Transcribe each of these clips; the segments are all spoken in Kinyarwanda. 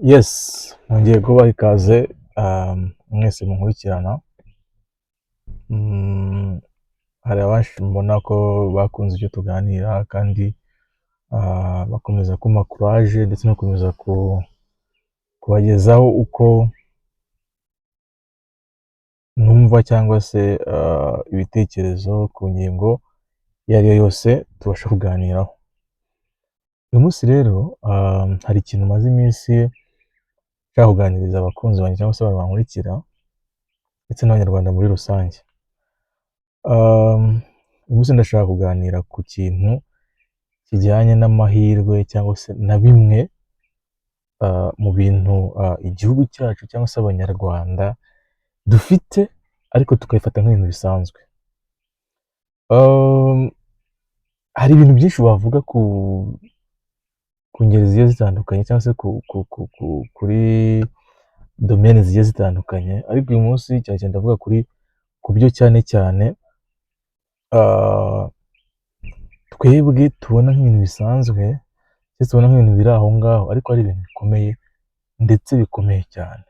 Yes, nongeye kubaha ikaze mwese munkurikirana. Hari abenshi mbona ko bakunze ibyo tuganira kandi bakomeza kumpa courage ndetse no gukomeza kubagezaho uko numva cyangwa se ibitekerezo ku ngingo iyo ari yo yose tubasha kuganiraho. Uyu munsi rero hari ikintu maze iminsi nshaka kuganiriza abakunzi banjye cyangwa se abantu bankurikira ndetse n'Abanyarwanda muri rusange. Uyu munsi ndashaka kuganira ku kintu kijyanye n'amahirwe cyangwa se na bimwe mu bintu igihugu cyacu cyangwa se Abanyarwanda dufite ariko tukabifata nk'ibintu bisanzwe. Hari ibintu byinshi wavuga ku ngeri zigiye zitandukanye cyangwa se kuri domaine zigiye zitandukanye, ariko uyu munsi cyane cyane ndavuga ku byo cyane cyane twebwe tubona nk'ibintu bisanzwe cyangwa se tubona nk'ibintu biri aho ngaho, ariko ari ibintu bikomeye ndetse bikomeye cyane.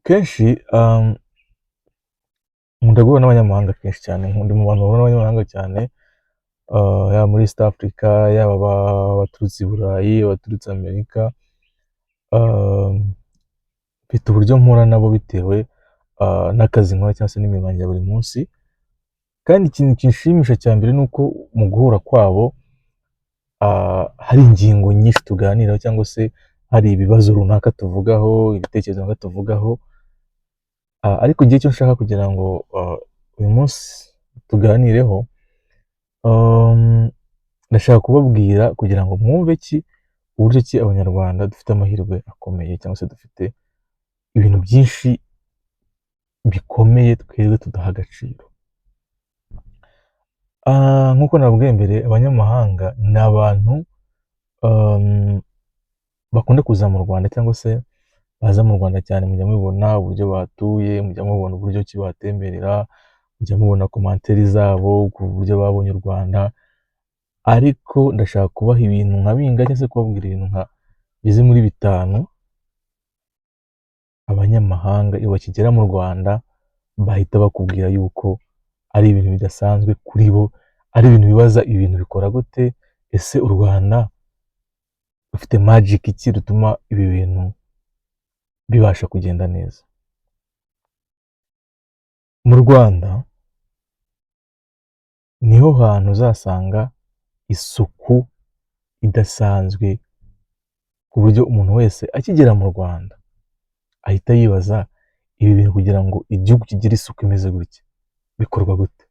Kenshi nkunda guhura n'abanyamahanga kenshi cyane, ndi mu bantu bahura n'abanyamahanga cyane, yaba muri East Africa, yaba abaturutse i Burayi, abaturutse Amerika, mfite uburyo mpura nabo bitewe n'akazi nkora cyangwa se n'imirimo yanjye ya buri munsi, kandi ikintu kinshimisha cya mbere ni uko mu guhura kwabo hari ingingo nyinshi tuganiraho cyangwa se hari ibibazo runaka tuvugaho, ibitekerezo runaka tuvugaho, ariko igihe cyo nshaka kugira ngo uyu munsi tuganireho, ndashaka kubabwira kugira ngo mwumve ki uburyo ki Abanyarwanda dufite amahirwe akomeye cyangwa se dufite ibintu byinshi bikomeye twebwe tudaha agaciro. Nk'uko nababwiye mbere, abanyamahanga ni abantu bakunda kuza mu Rwanda cyangwa se baza mu Rwanda cyane. Mujya mubibona uburyo bahatuye, mujya mubona uburyo ki bahatemberera, mujya mubona commentaires zabo ku buryo babonye u Rwanda, ariko ndashaka kubaha ibintu nka bingahe cyangwa se kubabwira ibintu nka bigeze muri bitanu abanyamahanga iyo bakigera mu Rwanda bahita bakubwira yuko ari ibintu bidasanzwe kuri bo, ari ibintu bibaza ibintu bikora gute, ese u Rwanda rufite magic ki rutuma ibi bintu bibasha kugenda neza? Mu Rwanda niho hantu uzasanga isuku idasanzwe, ku buryo umuntu wese akigera mu Rwanda ahita yibaza ibi bintu: kugira ngo igihugu kigire isuku imeze gutya bikorwa gute?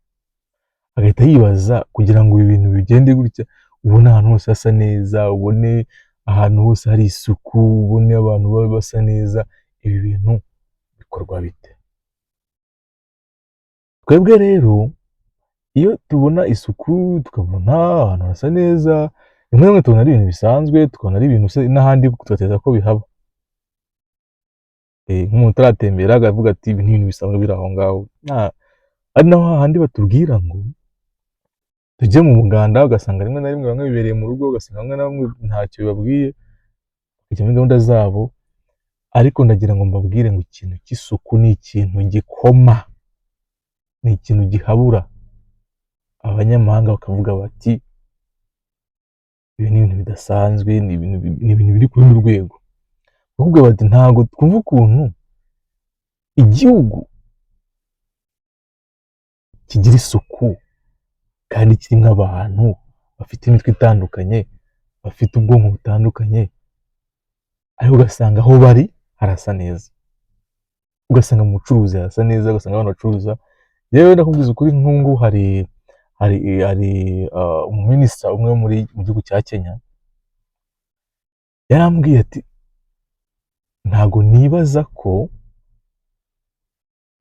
Agahita yibaza kugira ngo ibi bintu bigende gutya, ubone ahantu hose hasa neza, ubone ahantu hose hari isuku, ubone abantu baba basa neza, ibi bintu bikorwa bite? Twebwe rero iyo tubona isuku, tukabona ahantu hasa neza, rimwe na rimwe tubona ari ibintu bisanzwe, tukabona ari ibintu n'ahandi tugatekereza ko bihaba. Nk'umuntu utaratembera akavuga ati: "Ibi ni ibintu bisanzwe biri aho ngaho." Ari naho hahandi batubwira ngo tujye mu muganda, ugasanga rimwe na rimwe bamwe bibereye mu rugo, ugasanga bamwe na bamwe ntacyo bibabwiye, bakajya muri gahunda zabo, ariko ndagira ngo mbabwire ngo ikintu cy'isuku ni ikintu gikoma, ni ikintu gihabura abanyamahanga bakavuga bati: "Ibi ni ibintu bidasanzwe, ni ibintu biri ku rundi rwego." Bakubwira bati: "Ntabwo twumva ukuntu igihugu kigira isuku kandi kirimo abantu bafite imitwe itandukanye, bafite ubwonko butandukanye, ariko ugasanga aho bari harasa neza, ugasanga mu bucuruzi harasa neza, ugasanga abantu bacuruza." Yewe, ndakubwiza ukuri, nk'ubu hari umuminisita umwe wo mu gihugu cya Kenya yarambwiye ati: "Ntabwo nibaza ko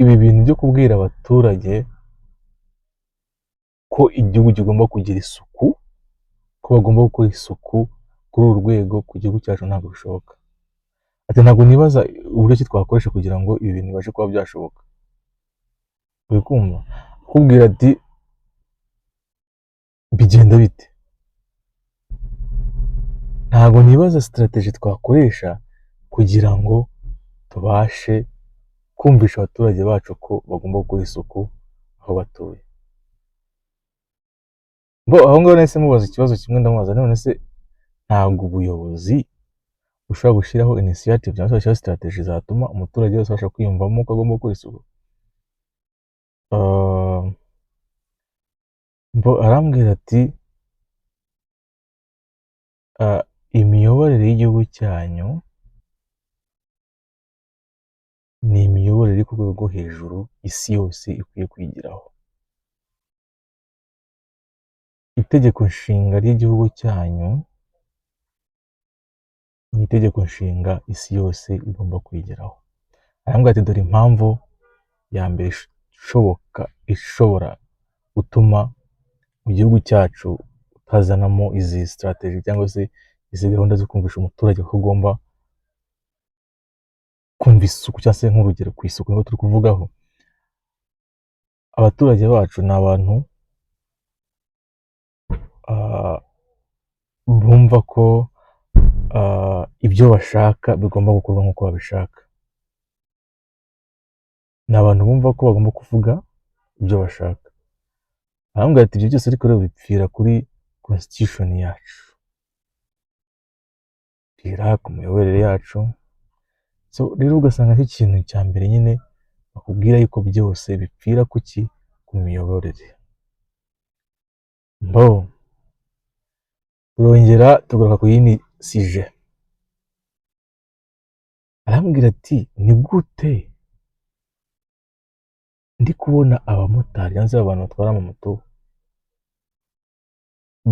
ibi bintu byo kubwira abaturage ko igihugu kigomba kugira isuku, ko bagomba gukora isuku kuri uru rwego ku gihugu cyacu, ntabwo bishoboka." Ati: "Ntabwo nibaza uburyo ki twakoresha kugira ngo ibi bintu bibashe kuba byashoboka." Uri kumva akubwira ati: "Bigenda bite?" Ntabwo nibaza strategy twakoresha kugira ngo tubashe kumvisha abaturage bacu ko bagomba gukora isuku aho batuye." Bo aho ngaho nahise mubaza ikibazo kimwe, ndamubaza: "None se ntabwo ubuyobozi bushobora gushyiraho initiative cyangwa se gushyiraho strategy zatuma umuturage wese abasha kwiyumvamo ko agomba gukora isuku?" Bo arambwira ati: "Imiyoborere y'igihugu cyanyu ni imiyoborere iri ku rwego rwo hejuru, isi yose ikwiye kwigiraho. Itegeko nshinga ry'igihugu cyanyu ni itegeko nshinga isi yose igomba kwigiraho." Arambwira ati: "Dore impamvu ya mbere ishoboka ishobora gutuma mu gihugu cyacu utazanamo izi strategy cyangwa se izi gahunda zo kumvisha umuturage ko agomba kumva isuku, cyangwa se nk'urugero ku isuku niho turi kuvugaho. Abaturage bacu ni abantu bumva ko ibyo bashaka bigomba gukorwa nk'uko babishaka. Ni abantu bumva ko bagomba kuvuga ibyo bashaka." Arambwira ati: "Ibyo byose ariko rero bipfira kuri constitution yacu, bipfira ku miyoborere yacu." So rero ugasanga ari ikintu cya mbere nyine bakubwira yuko byose bipfira kuki? Ku miyoborere. Bo turongera tugaruka ku yindi sujet. Arambwira ati: "Ni gute ndi kubona abamotari cyangwa se abantu batwara amamoto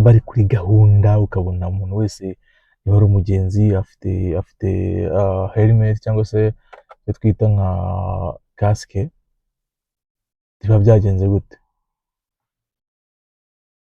bari kuri gahunda, ukabona umuntu wese niba ari umugenzi afite helmet cyangwa se icyo twita nka casque, biba byagenze gute?"